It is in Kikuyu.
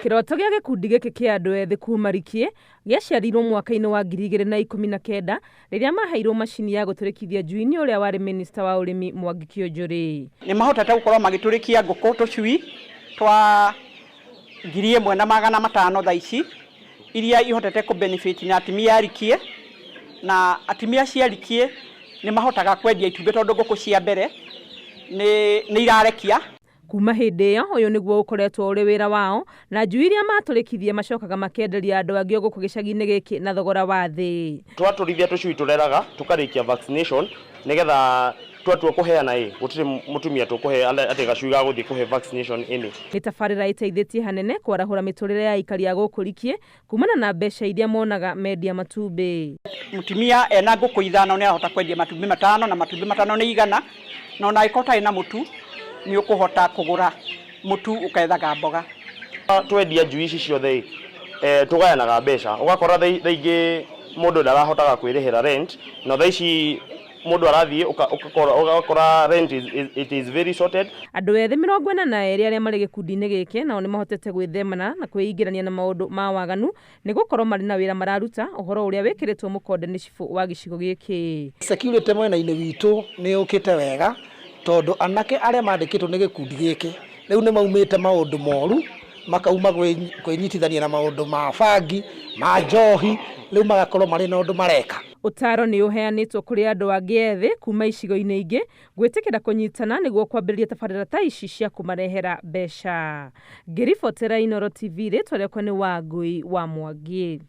Kĩroto gĩa gĩkundi gĩkĩ kĩa andũ ethĩ kuma Rikie gĩaciarirwo mwaka-inĩ wa 2019 rĩrĩa maheirwo macini ya gũtũrĩkithia njui nĩ ũrĩa warĩ minista wa ũrĩmi Mwangi Kiunjuri. Nĩ mahotete gũkorwo magĩtũrĩkia ngũkũ tũcui twa 1500 thaa ici, iria ihotete kũ benefit na atumia a Rikie, na atumia acio a Rikie nĩ mahotaga kwendia itumbĩ tondũ ngũkũ cia mbere nĩ irarekia. Kuma hĩndĩ ĩyo ũyũ nĩguo ũkoretwo ũrĩ wĩra wao, na njui iria matũrĩkithia macokaga makenderia andũ angĩ o gũkũ gĩcagi-inĩ gĩkĩ na thogora wa thĩ. Twatũrithia tũcui tũreraga tũkarĩkia vaccination nĩgetha twatua kũheana ĩ gũtirĩ mũtumia tũkũhe atĩ gacui ga gũthiĩ kũhe vaccination ĩnĩ. Nĩ tabarĩra ĩteithĩtie hanene kwarahũra mĩtũrĩre ya aikari a gũkũ Rikie kumana na mbeca iria monaga mendia matumbĩ. Mũtumia ena ngũkũ 5 nĩ arahota kwendia matumbĩ 5, na matumbĩ 5 nĩ 100, na ona angĩkorwo ũtarĩ na mũtu nĩ ũkũhota kũgũra mũtu ũkethaga mboga. Twendia njui ici ciothe ĩ tũgayanaga mbeca, ũgakora thaa ingĩ mũndũ ndarahotaga kwĩrĩhĩra rent, na thaa ici mũndũ arathiĩ ũgakora rent it is very sorted. Andũ ethĩ 42 arĩa marĩ gĩkundi-inĩ gĩkĩ nao nĩmahotete gwĩthemana na kwĩingĩrania na maũndũ ma waganu nĩ gũkorwo marĩ na wĩra mararuta, ũhoro ũrĩa wĩkĩrĩtwo mũkonde nĩ cibũ wa gĩcigo gĩkĩ. Security mwena-inĩ witũ nĩ yũkĩte wega tondũ anake arĩa mandĩkĩtwo nĩ gĩkundi gĩkĩ rĩu nĩ maumĩte maũndũ moru, makauma kwĩnyitithania na maũndũ ma bangi, ma njohi, rĩu magakorwo marĩ na ũndũ mareka. Ũtaaro nĩ ũheanĩtwo kũrĩ andũ angĩ ethĩ kuma icigo-inĩ ingĩ gwĩtĩkĩra kũnyitana nĩguo kwambĩrĩria tabarĩra ta ici cia kũmarehera mbeca. Ngĩribotera Inooro TV, rĩtwa rĩakwa nĩ Wangui wa Mwangi.